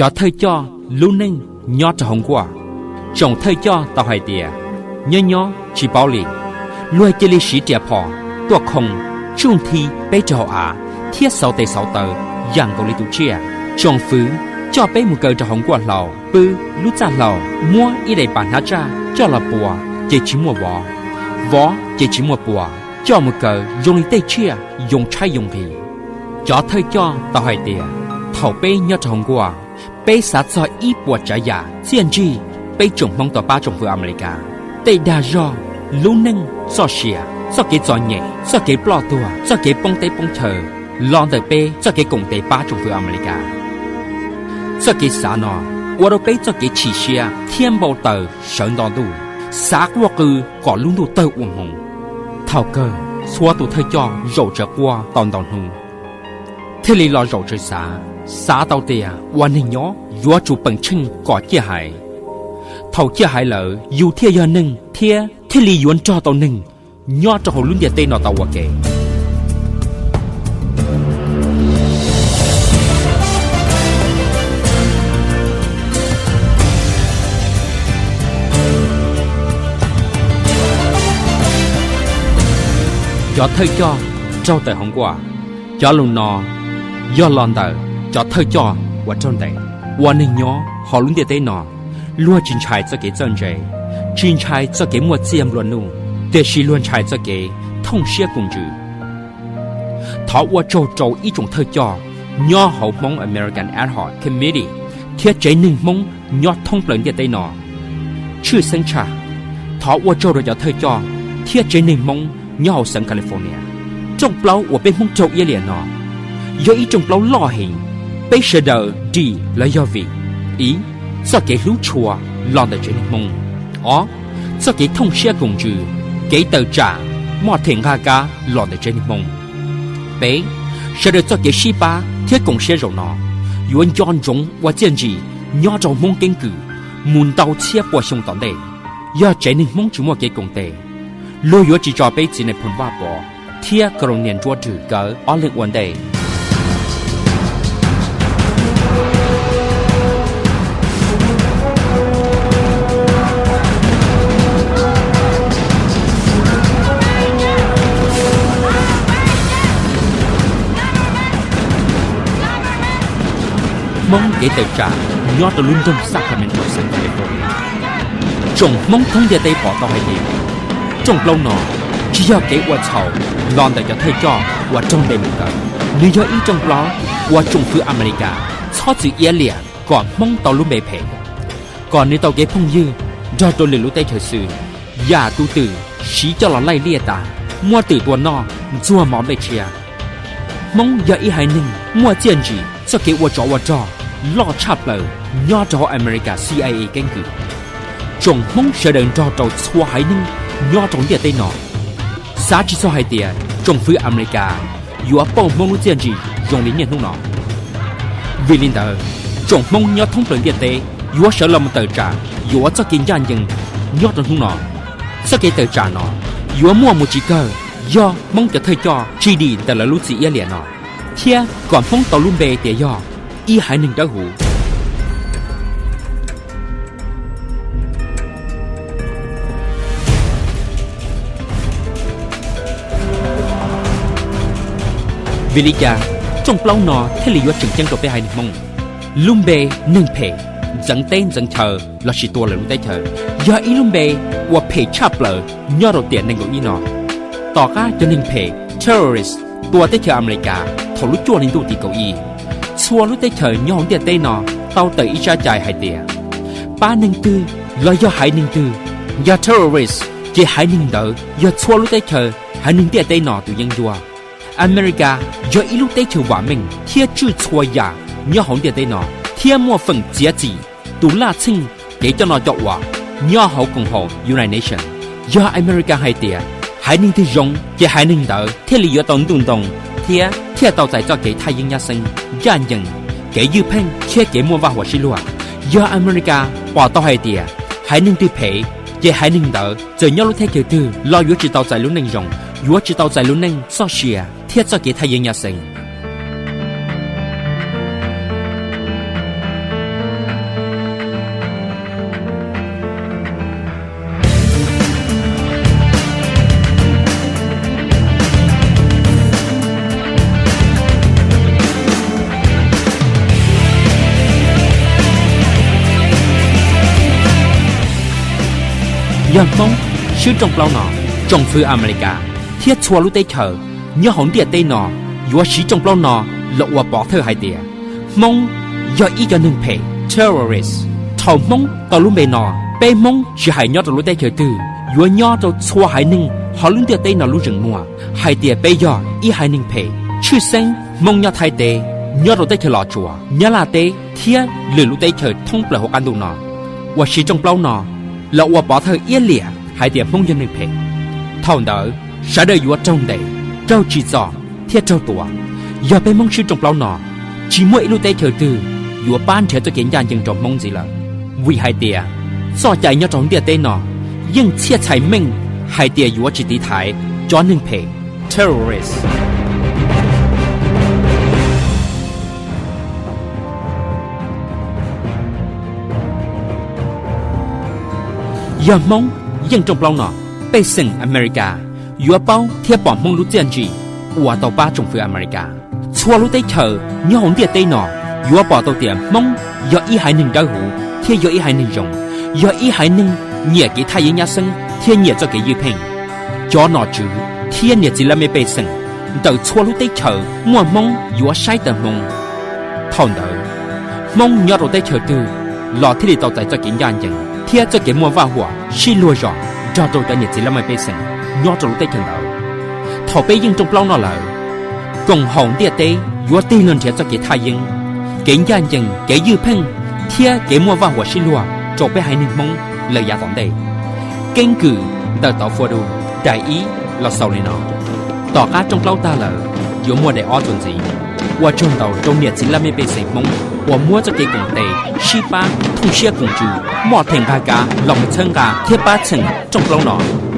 Cov thawj coj lub neej nyob rau hauv nkuaj. Tsoom thawj coj tau hais tias, nyob nyob tsis paub li, luag cia li siv riam phom tuaj khoo, tsuj nthi peb rau hauv av thiab xauv tes xauv taw yam nkaus li tus tsiaj. Tsoom fwv coj peb mus kaw rau hauv nkuaj hlau, pw lub txaj hlau, muab ib daim pam hnav tsaj coj los pua ces tsis muaj vov, vov ces tsis muaj pua, coj mus kaw zoo li tej tsiaj yoo tshaib yoo nqhis. Cov thawj coj tau hais tias, thaum peb nyob rau hauv nkuaj, peb xav txog ib puas tsav yam txiaj ntsig peb tsoom Hmoob tau pab tsoom fwv Amelikas. Tej dag zog, lub neej, txoj sia, txoj kev txom nyem, txoj kev ploj tuag, txoj kev poob teb poob chaw, los ntawm peb txoj kev koom tes pab tsoom fwv Amelikas. Txoj kev xav no ua rau peb txoj kev chim siab thiab npau taws sawv nto ntuj, xav quaj qw kom lub ntuj tawg ua hmoov. Thaum kawg, txhua tus thawj coj zaum tsawv quaj tau ntau hnub, thiaj li los zaum tsawv xav, xav tau tias ua neeg nyob yuav tsum peem tsheej kom ciaj haiv. Thaum ciaj haiv lawm yus thiaj yog neeg thiab thiaj li yuav nrog tau neeg nyob rau hauv lub ntiaj teb no tau ua ke. Cov thawj coj raug tawm hauv nkuaj. Cov lus no yog los ntawm cov thawj coj uas raug ntes. Ua neeg nyob hauv lub ntiaj teb no, luag tsis ntshai txoj kev txawj ntse, tsis ntshai txoj kev muaj txiaj nplua nuj, tiam sis luag ntshai txoj kev thooj siab koom ntsws. Thov ua tsaug rau ib tsoom thawj coj nyob hauv Hmoob American Ad Hoc Committee thiab tsev neeg Hmoob nyob thoob plaws ntiaj teb no. Tshwj xeeb tshaj, thov ua tsaug rau cov thawj coj thiab tsev neeg Hmoob nyob hauv xeev California. Rooj plaub uas peb Hmoob raug iab liam no yog ib rooj plaub loj heev. Peb sawv daws dim los yog vim: ib, txoj kev hlub tshua los ntawm tsev neeg Hmoob. Ob, txoj kev thooj siab koom ntsws, kev tawm tsam, moj them nqaj kab los ntawm tsev neeg Hmoob. Peb, sawv daws txoj kev sib pab thiab koom siab zaum no yuav nco ntsoov ua txiaj ntsim nyob rau Hmoob keeb kwm mus ntau txhiab pua xyoo tom ntej. Yog tsev neeg Hmoob tsis muaj kev koom tes, luag yuav tsis tso peb txiv Nais Phoo Vaj Pov thiab Colonia Nruab Rwg nkawd ob leeg ua ntej. Hmoob kev tawm tsam nyob rau lub nroog Sacramento, xeev California. Tsoom Hmoob thoob ntiaj teb pom tau hais tias rooj plaub no tsis yog kev ua txhaum los ntawm cov thawj coj uas raug ntes mus kaw. Nws yog ib rooj plaub uas tsoom fwv Amelikas txhob txwm iab liam kom Hmoob tau lub npe phem, kom nws tau kev phooj ywg nrog rau lwm lub teb chaws xwb. Yam tus twm siv coj los laij liaj tas, muab twm tua noj ntxuag mov nplej tshiab. Hmoob yog ib haiv neeg muaj txiaj ntsim txoj kev ua tsov ua rog loj tshaj plaws nyob rau hauv Amelikas C I A keeb kwm. Tsoom Hmoob sawv daws nrog rau txhua haiv neeg nyob rau ntiaj teb no xav tsis txog hais tias tsoom fwv Amelikas yuav pauj Hmoob lub txiaj ntsim zoo li niaj hnub no. Vim li ntawd, tsoom Hmoob nyob thoob plaws ntiaj teb yuav sawv los mus tawm tsam yuav txoj kev ncaj ncees nyob rau hnub no. Txoj kev tawm tsam no yuav muaj mus tsis kawg yog Hmoob cov thawj coj tsis dim ntawm lawv lub txim iab liam no, thiab kom Hmoob tau lub npe tias yog ib haiv neeg dawb huv. Vim li cas rooj plaub no thiaj li yuav tseem ceeb rau peb haiv neeg Hmoob? Lub npe neeg phem ntxeev teb ntxeev chaw lossis tua lwm lub teb chaws yog ib lub npe uas phem tshaj plaws nyob rau tiam nees nkaum ib no. Tom qab cov neeg phem terrorist tua teb chaws Amelikas thaum lub cuaj hli ntuj tim kaum ib, txhua lub teb chaws nyob hauv ntiaj teb no tau tawm ib tsab cai hais tias pab neeg twg los yog haiv neeg twg yog terrorist ces haiv neeg ntawd yog txhua lub teb chaws haiv neeg ntiaj teb no tus yeeb ncuab. Amelikas yog ib lub teb chaws vam meej thiab tswj txhua yam nyob hauv ntiaj teb no thiab muaj feem txiav txim tus laj txheej kev coj noj coj ua nyob hauv koom haum United Nations. Yog Amelikas hais tias haiv neeg twg zoo ces haiv neeg ntawd thiaj li yuav tau ntuj ntoo thiab thiaj tau txais txoj kev thaj yeeb nyab xeeb, ncaj ncees, kev ywj pheej thiab kev muaj vaj huam sib luag. Yog Amelikas pom tau hais tias haiv neeg twg phem ces haiv neeg ntawd txawm nyob lub teb chaws twg los yuav tsis tau txais lub neej zoo, yuav tsis tau txais lub neej txoj sia thiab txoj kev thaj yeeb nyab xeeb. Yog Hmoob swb rooj plaub no, tsoom fwv Amelikas thiab txhua lub teb chaws nyob hauv ntiaj teb no yuav siv rooj plaub no los ua pov thawj hais tias Hmoob yog ib co neeg phem, terrorist. Thaum Hmoob tau lub npe no, peb Hmoob tsis hais nyob rau lub teb chaws twg, yuav nyob rau txhua haiv neeg hauv lub ntiaj teb no lub zeem muag hais tias peb yog ib haiv neeg phem. Tshwj xeeb Hmoob nyob Thaib teb, nyob rau teb chaws Los Tsuas, Nyab Laj teb thiab lwm lub teb chaws thoob plaws hauv qab ntuj no uas siv rooj plaub no los ua pov thawj iab liam hais tias Hmoob yog neeg phem. Thaum ntawd sawv daws yuav raug ntes, raug tsim txom thiab raug tua. Yog peb Hmoob swb rooj plaub no, tsis muaj ib lub teb chaws twg yuav pab nrhiav txoj kev ncaj ncees rau Hmoob ntxiv lawm, vim hais tias txoj cai nyob rau ntiaj teb no yeej txhiaj txhais meej hais tias yuav tsis tiv thaiv cov neeg phem, terrorist. Yog Hmoob yeej rooj plaub no, pej xeem Amelikas yuav paub thiab pom Hmoob lub txiaj ntsim uas tau pab tsoom fwv Amelikas. Txhua lub teb chaws nyob hauv ntiaj teb no yuav pom tau tias Hmoob yog ib haiv neeg dawb huv thiab yog ib haiv neeg zoo, yog ib haiv neeg nyiam kev thaj yeeb nyab xeeb thiab nyiam txoj kev ywj pheej. Cov nom tswv thiab niam txiv laj mej pej xeem ntawm txhua lub teb chaws muaj Hmoob yuav saib taus Hmoob. Thaum ntawd, Hmoob nyob rau teb chaws twg los thiaj li tau txais txoj kev ncaj ncees thiab txoj kev muaj vaj huam sib luag zos nrog rau cov niam txiv laj mej pej xeem nyob rau lub teb chaws ntawd. Thaum peb yeej rooj plaub no lawm, koom haum ntiaj teb yuav tig los nrhiav txoj kev thaj yeeb, kev ncaj ncees, kev ywj pheej thiab kev muaj vaj huam sib luag rau peb haiv neeg Hmoob lawm yav tom ntej. Keeb kwm ntawm Tauv Fua Du daim ib los xaus li no. Tom qab rooj plaub tag lawm, yuav muaj daim ob txuas ntxiv. Ua tsaug ntau rau niam txiv laj mej pej xeem Hmoob uas muab txoj kev koom tes sib pab, thooj siab koom ntsws, moj them nqa kav los mus txhawb nqa thiab pab txheem rooj plaub no.